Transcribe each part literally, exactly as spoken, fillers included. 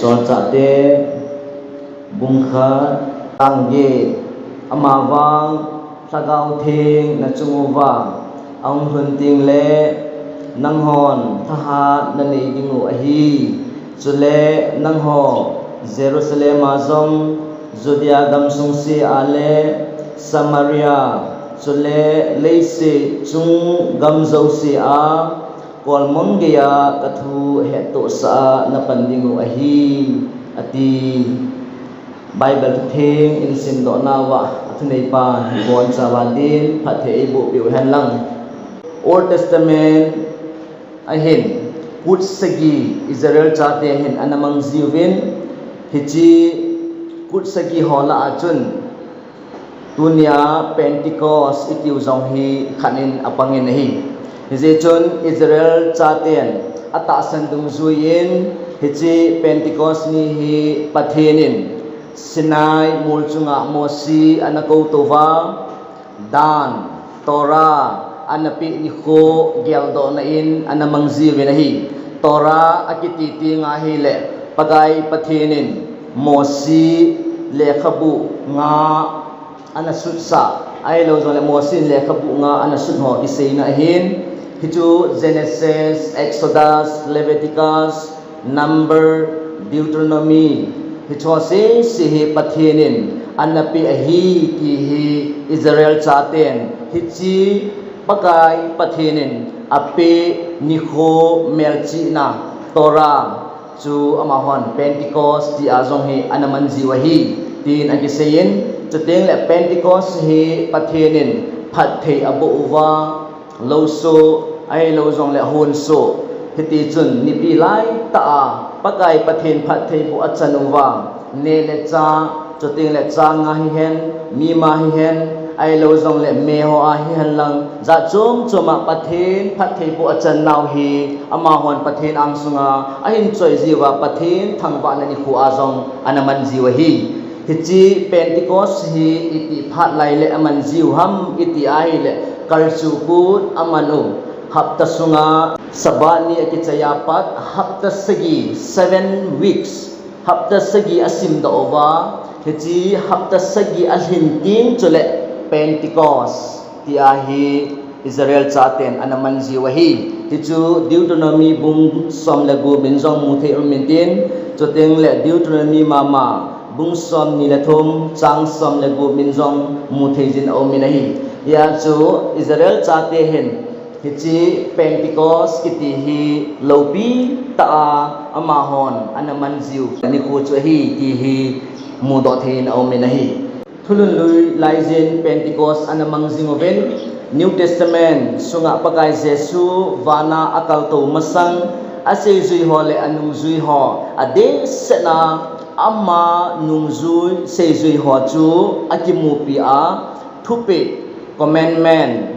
Solchahte bung khat, chang get. Amavang Lhagao Theng nachung uva ahung lhun tengle, nanghon thahat nanei dingu ahi. Chule nangho Jerusalem a jong, Judea gamsung sea le Samaria, chule leiset chung gam jousea kolmong geiya kathu hettohsah a napan dingu ahi, ati. Bible thutheng isimdoh nauva athuneipan ibonchauva din phatthei eiboh peh u henlang. Old Testament ahin kut sagi Israel chate hin ana mang jiuvin, hiche kut sagi ho lah a chun tunia Pentecost itiu jong hi khat in apangin ahi. Hijeh chun Israel chaten atahsan dungjuiyin hiche Pentecost ni hi Pathen in Sinai mol chunga Mosi ana koutouva, dan, Torah ana peh nikho geldohna in ana mang jiuvin ahi. Torah akiti tenga ahile Pakai Pathen in Mosi lekhabu nga ana sutsah, ahilou jongle Mosi in lekhabu nga ana sut ho kiseina ahin. Hichu Genesis, Exodus, Leviticus, Number, Deuteronomy, hichu sese hi Pathen in ana peh ahi ti hi Israel chaten hiche Pakai Pathen in apeh nikho melchihna Torah chu amahon Pentecost tia jong hi ana man jiu ahi, tin akiseiyin, chutengle Pentecost hi Pathen in phatthei aboh uva, lou soh, ahilou jongle hon soh, hitichun nipi laitah a Pakai Pathen phatthei boh achan uva, neh le chah, chutengle chang a hihen, mima hihen, ahilou jongle meh ho a hihen lang, jat chom chom a Pathen phatthei boh achan nau hi, amahon Pathen angsunga ahin choi jiuva Pathen thangvahna nikho a jong ana man jiu ahi. Hiche Pentecost hi iti phat lai le aman jiu ham iti ahile, kalchuh kut aman u. Hapta sunga Sabbath ni akichai a pat, hapta sagi, seven weeks, hapta sagi asimdoh uva, hiche hapta sagi alhin teng chule Pentecost tia hi Israel chaten ana man jiu ahi. Hichu Deuteronomy bung som le gup in jong mu thei um intin, chutengle Deuteronomy mama bung somni le thum chang som le gup in jong mu thei jin aumin ahi. Hia chu Israel chate hin hiche Pentecost kiti hi loupi tah a amahon ana man jiu nikho chu ahi ti hi mudoh thei in aumin ahi. Thulhun lui laijin Pentecost ana mang jing uvin, New Testament sunga Pakai Jesu vana akaltou masang, aseijui ho le anungjui ho, adehset a ama nungjui seijui ho chu akimupi a, thupeh, commandment,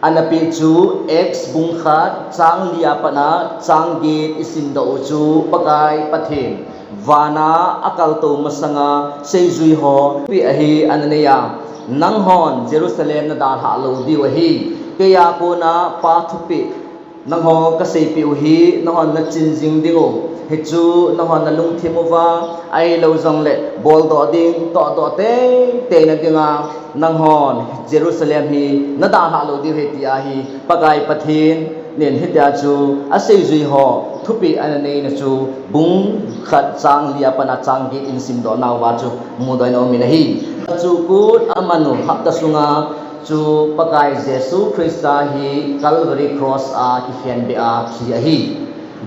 ana peh chu Acts bung khat chang li a pat a chang get isimdoh u chu Pakai Pathen vana akaltou masanga seijui ho thupeh ahi ana neiya, nanghon Jerusalem nadalhah lou diu ahi. Keia kona Pa thupeh nangho kaseipeh u hi nanghon nachin jing dingu, hichu nanghon nalungthim uva, ahilou jongle boldoh ding, tohdoh teitei na dinga, nanghon Jerusalem hi nadalhah lou diu ahi tia hi Pakai Pathen in hitia chu aseijui ho thupeh ana neina chu bung khat chang li a pat a chang get in simdoh nauva chu mudoh in aumin ahi. Kalchuh kut aman u hapta sunga chu Pakai Jesu Christa hi Calvary Cross a kikhenbeh a thi ahi.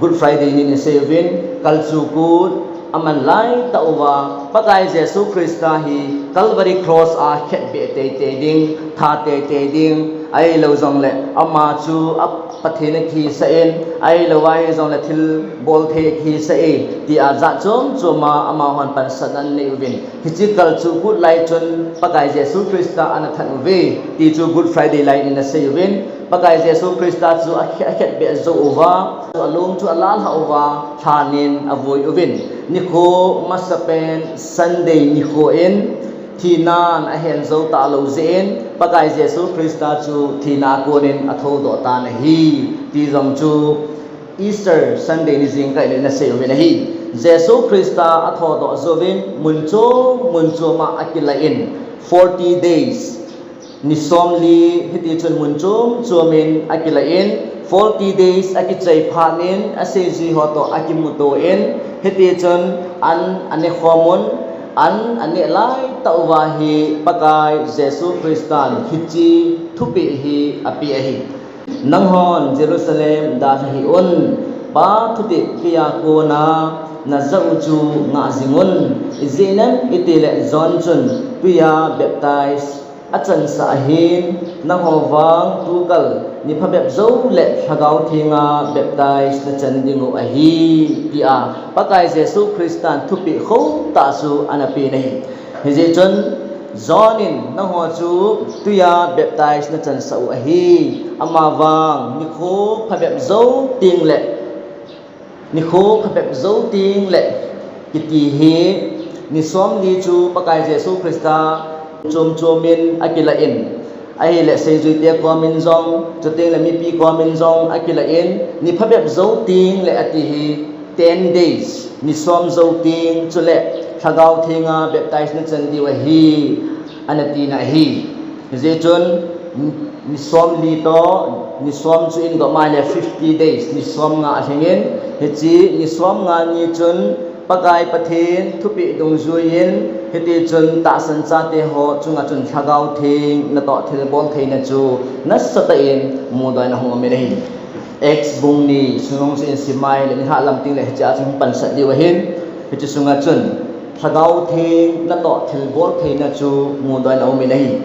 Good Friday nin isei uvin, kalchuh kut aman laitah uva, Pakai Jesu Christa hi Calvary Cross a khetbeh teitei ding, that teitei ding, ahilou jongle ama chu a Pathen akihisah in, ahilou ahi jongle thilbol thei akihisah e, tia jat chom chom a amahon pansatna anei uvin. Hiche kalchuh kut lai chun Pakai Jesu Christa ana that uve, ti chu Good Friday lai in asei uvin, Pakai Jesu Christa chu akhe-, akhetbeh jou uva, along chu alalhah uva, lhanin avui uvin. Nikho masapen Sunday nikho in, thinan ahen jou talou jeh in, Pakai Jesu Christa chu thina a konin athoudoh tan ahi, ti jong chu Easter Sunday ni jingkah in asei uvin ahi. Jesu Christa athodoh jouvin mun chom mun chom a akilah in, forty days, ni somli hiti chun mun chom chom in akilah in, forty days akichai phat in aseijui ho toh akimuto in, hiti chun an anekhom un, an aneh laitah uva hi Pakai Jesu Christan hiche thupeh hi apeh ahi. Nanghon Jerusalem dalha hih un, Pa thutep keiya kona najah u chu ngah jing un. Ijeh inem itile John chun twiya baptize achansah ahin, nangho vang tukal ni phabep jou le Lhagao Thenga baptize nachan dingu ahi, tia Pakai Jesu Christan thupeh khotah chu ana pen ahi. Hijeh chun John in nangho chu twiya baptize nachansah u ahi, amavang nikho phabep jou tengle, nikho phabep jou tengle kiti hi, ni somli chu Pakai Jesu Christa chom chom in akilah in, ahile seijuite komin jong, chutengle mipi komin jong akilah in, ni phabep jou tengle ati hi, ten days, ni som jou teng, chule Lhagao Thenga baptize nachan diu ahi, ana tina ahi. Hijeh chun ni somli toh ni som chu indoh maile fifty days, ni somnga alhingin, hiche ni somnga ni chun Pakai Pathen thupeh dungjuiyin, hiti chun tahsan chate ho chunga chun Lhagao Theng natoh thilbol theina chu nasatah in mudoh in ahung umin ahi. Acts bung ni sung jong chu isim maile nilhah lam tengle hichea chu hung pansat diu ahin, hiche sunga chun Lhagao Theng natoh thilbol theina chu mudoh in aumin ahi.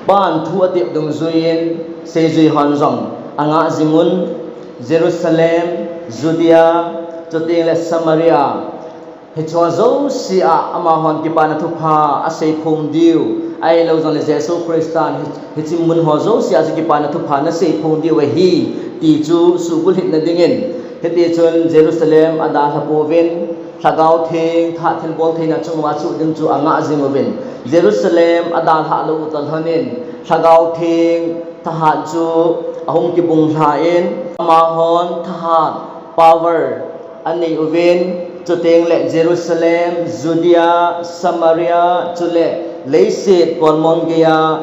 Pan thu atep dungjuiyin seijui hon jong angah jing un, Jerusalem, Judea, chutengle Samaria, hicheho jousea amahon kipana thupha aseiphong diu, ahilou jongle Jesu Christan hi, hiche munho jousea chu kipana thupha naseiphong diu ahi, ti chu suhbulhitna dingin, hiti chun Jerusalem adalha pouvin, Lhagao Theng thahat thilbol theina chunguva chuh ding chu angah jing uvin, Jerusalem adalhah lou u toh lhonin, Lhagao Theng thahat chu ahung kibunglhan, amahon thahat power anei uvin, chutengle Jerusalem, Judea, Samaria, chule leiset kolmong geiya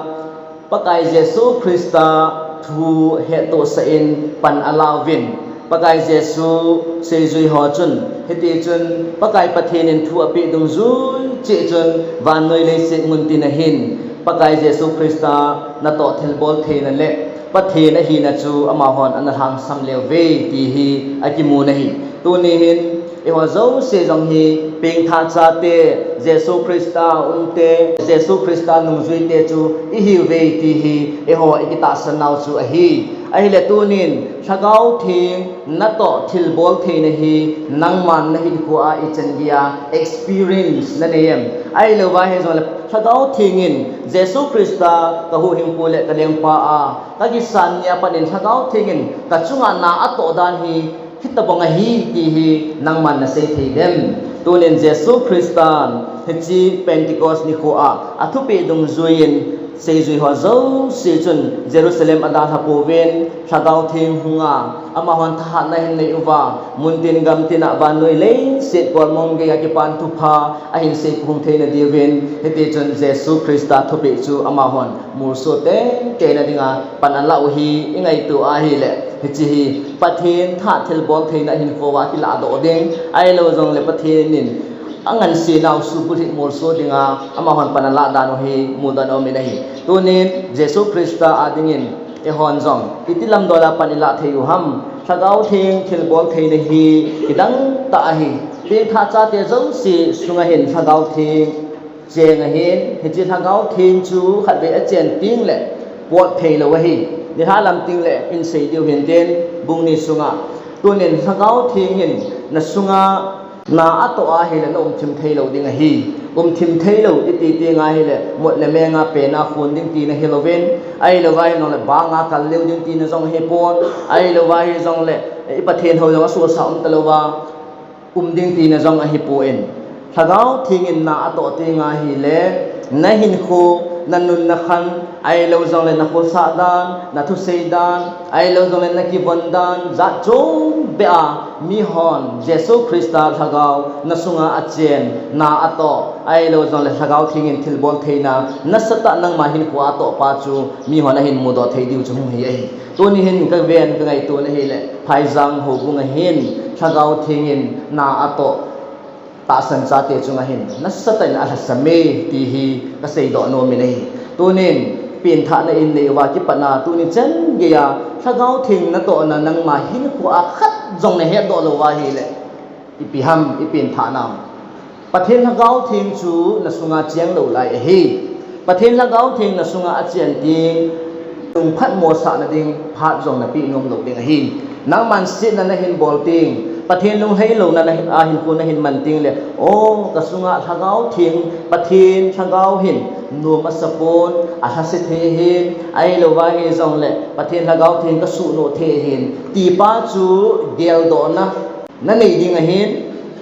Pakai Jesu Christa thu hettohsah in pan alauvin, Pakai Jesu seijui ho chun, hiti chun Pakai Pathen in thu apeh dungjui cheh chun vannoi leiset muntin ahin, Pakai Jesu Christa natoh thilbol theina le Pathen ahina chu amahon ana lhangsam leuve ti hi akimun ahi. Tuni hin eiho jouse jong hi pengthah chate, Jesu Christa umte, Jesu Christa nungjuite chu ihiuve ti hi eiho ikitahsan nau chu ahi. Ahile tunin Lhagao Theng natoh thilbol theina hi nangman nahinkhoa ichan geiya experience nanei em? Ahilouva hijongle Lhagao Theng in Jesu Christa kahuhhingpu le kalengpa a kakisan nia pat in Lhagao Theng in kachunga na atoh dan hi hitobang ahi ti hi nangman nasei thei dem? Tunin Jesu Christan hiche Pentecost nikhoa athupeh dungjuiyin seijui ho jouse chun Jerusalem adalha pouvin, Lhagao Theng hunga amahon thahatna ahin nei uva, muntin gamtina vannoi leiset kolmong geiya kipan thupha ahin seiphong theina diuvin, hiti chun Jesu Christa thupeh chu amahon molso tei teina dinga pan alah u hi ingaito ahile, hiche hi Pathen thahat thilbol theina ahinkhoa kilahdoh ding, ahilou jongle Pathen in angansenau suhbulhit molso dinga amahon pan alah dan u hi mudoh in aumin ahi. Tunin Jesu Christa adingin eihon jong iti lamdol a pan ilah thei u ham? Lhagao Theng thilbol theina hi kidang tah ahi. Pengthah chate jouse sunga hin Lhagao Theng cheng ahin, hiche Lhagao Theng chu khatvei achen tengle pot theilou ahi. Nilhah lam tengle insei diu hintin, bung ni sunga tunin Lhagao Theng in nasunga na atoh ahile naumthim theilou ding ahi. Umthim theilou iti teng ahile mot le menga pena khon ding tina hilouvin, ahilouva hijongle banga kal leu ding tina jong ahipon, ahilouva hijongle iPathen hou jong asosa umtalouva um ding tina jong ahipon. Lhagao Theng in na atoh teng ahile nahinkho Na nun na khan, ahilou jongle na khosah dan, na thusei dan, ahilou jongle na kivon dan, jat chom beh a, mihon Jesu Christa Lhagao na sunga achen, na atoh, ahilou jongle Lhagao Theng in thilbol theina nasatah nangma hinkhoa atoh pa chu mihon ahin mudoh thei diu chu hung hi ahi. Tuni hin ka ven ka ngaito na hile, Phaijang houbung ahin Lhagao Theng in na atoh tahsan chate chunga hin nasatah in alhasam e ti hi ka seidoh nom in ahi. Tunin, penthahna in nei uva kipatna, tuni chan geiya Lhagao Theng natohna nangma hinkhoa khat jong nahetdoh lou uva ahile, ipi ham, ipenthah nam? Pathen Lhagao Theng chu na sunga cheng lou lai ahi. Pathen Lhagao Theng na sunga achen ding, lungphatmo sahna ding phat jong napeh nom lou ding ahi. Nangman setna nahin bol ding, Pathen lunglhai louna nahin, a hinkho nahin man ding le, o, ka sunga Lhagao Theng, Pathen Lhagao hin nom asapon, alhase thei ahin, ahilou va hijongle Pathen Lhagao Theng kasuhnoh thei ahin, ti pa chu geldohna nanei ding ahin,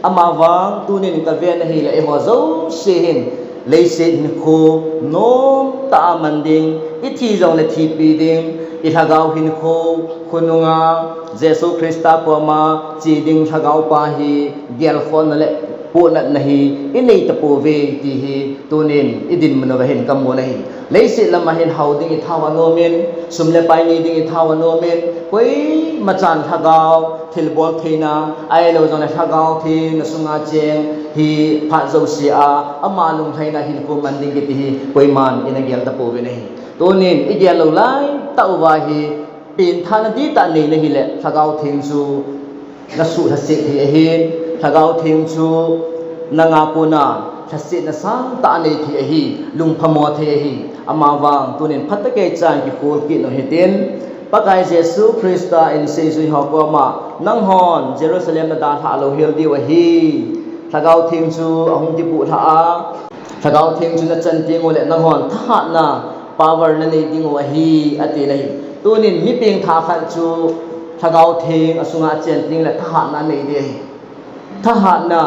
amavang tunin ka ven ahile, eiho jouse hin leiset hinkho nomtah a man ding, ithi jongle thipi ding, ilhagao hinkho, khonunga Jesu Christa koma che ding Lhagao pa hi gelkhohna le pohnatna hi inei tapouve ti hi tunin idinmun uva hin kamun ahi. Leiset lama hin hao ding ithao anom in, sum le pai nei ding ithao anom in, koimachan Lhagao thilbol theina, ahilou jongle Lhagao Theng na sunga cheng hi phat jousea ama lunglhaina hinkho man ding kiti hi koiman ina gel tapouvin ahi. Tunin igel lou laitah uva hi, penthahna dihtah nei nahile, Lhagao Theng chu nasuh lhase thei ahin, Lhagao Theng chu nanga kona lhasetna sangtah anei thei ahi, lungphamo thei ahi. Amavang tunin phatah keicha in kikhol kit u hitin, Pakai Jesu Christa in seijui ho koma, nanghon Jerusalem nadalhah louhel diu ahi. Lhagao Theng chu ahung kibuhlhah a, Lhagao Theng chu nachan tengule nanghon thahatna, power nanei dingu ahi, atin ahi. Tunin mi pengthah khat chu Lhagao Theng asunga achen tengle thahatna anei ding ahi. Thahatna,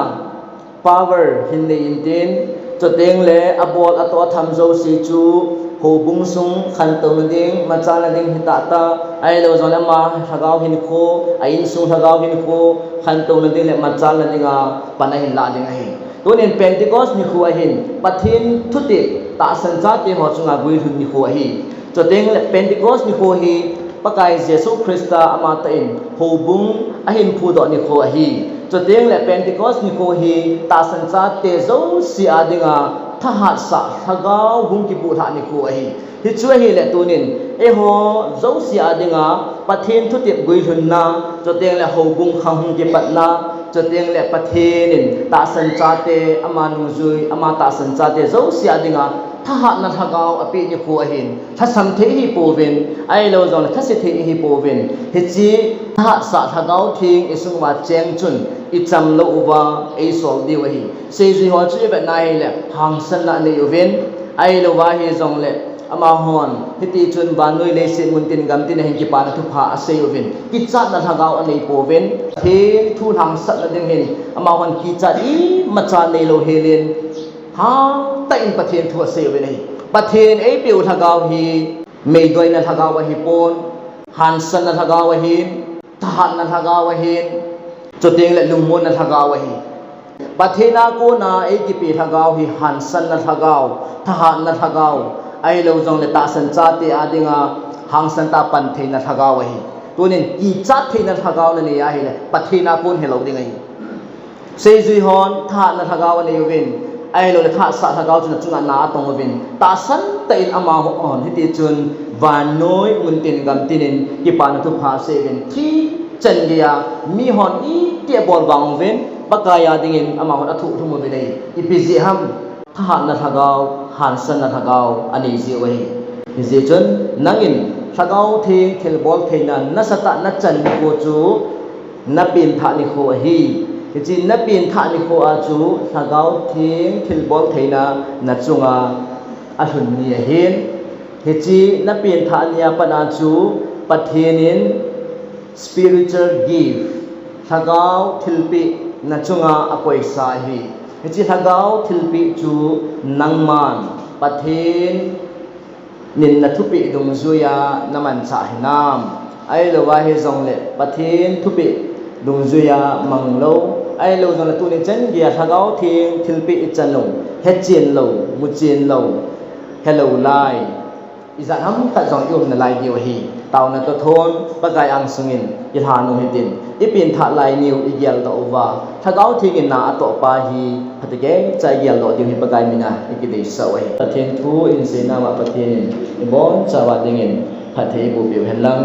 power hin nei intin, chutengle abol atoh atham jouse chu houbung sung khantouna ding, machalna ding hitahtah, ahilou jongle ama lhagao hinkho, a insung lhagao hinkho khantouna ding le machalna dinga pan ahin lah ding ahi. Tunin Pentecost nikho ahin, Pathen thutep tahsan chate ho chunga guilhun nikho ahi. Chutengle Pentecost nikho hi Pakai Jesu Christa amatah in houbung ahin phudoh nikho ahi. Chutengle Pentecost nikho hi tahsan chate jouse a dinga thahatsah lhagao hung kibuhlhah nikho ahi. Hichu ahile tunin eiho jouse a dinga Pathen thutep guilhunna, chutengle houbung khang hung kipatna, chutengle Pathen in tahsan chate, ama nungjui, ama tahsan chate jouse a dinga thahatna lhagao apeh nikho ahin, lhasam thei ihipouvin, ahilou jongle lhase thei ihipouvin. Hiche thahatsah Lhagao Theng isunguva cheng chun ichamlou uva eisol diu ahi. Seijui ho chu ivetna hile hangsanna anei uvin, ahilou va hijongle amahon hitichun vannoi leiset muntin gamtin a hin kipana thupha asei uvin, kichatna lhagao anei pouvin, Pathen thu lhangsatna ding hin amahon kichat imacha neilou helin, hangtah in Pathen thu asei uvin ahi. Pathen eipeu lhagao hi meidoina lhagao ahipon, hansanna lhagao ahin, thahatna lhagao ahin, chutengle lungmonna lhagao ahi. Pathen a kona eikipe lhagao hi hansanna lhagao, thahatna lhagao, ahilou jongle tahsan chate a dinga hangsan tah a pan theina lhagao ahi. Tunin kichat theina lhagao nanei ahile Pathen a kon helou ding ahi. Seijui hon thahatna lhagao anei uvin, ahiloule thahatsah lhagao chun achunga na atong uvin, tahsan tah in amahon hitichun vannoi muntin gamtin in kipana thupha asei uvin, thi chan geiya mihon iti abol vang uvin, Pakai a dingin amahon athohlhum uvin ahi. Ipi jeh ham? Thahatna lhagao, hansanna lhagao anei jeh u ahi. Hijeh chun nangin Lhagao Theng thilbol theina nasatah nachan nikho chu napengthah nikho ahi. Hiche napengthah nikho a chu Lhagao Theng thilbol theina nachunga alhun ni ahin. Hiche napengthah ni a pat a chu Pathen in spiritual gift, lhagao thilpeh nachunga akoisa ahi. Hiche lhagao thilpeh chu nangman Pathen Nin na thupeh dungjuiya na manchah hinam? Ahilouva hijongle Pathen thupeh dungjuiya mang lou, ahilou jongle tuni chan geiya Lhagao Theng thilpeh ichan lou, hechen lou, muchen lou, helou lai, ijat ham khat jong ium nalai diu ahi. Taona toh thon Pakai ang sungin ilhan u hitin, ipenthah lai niu igeldoh uva, Lhagao Theng in na atoh pa hi phatecha igeldoh diu hi Pakai mina ikideisah u ahi. Pathen thu in seinauva Pathen in ibonchauva dingin phatthei eiboh peh u henlang.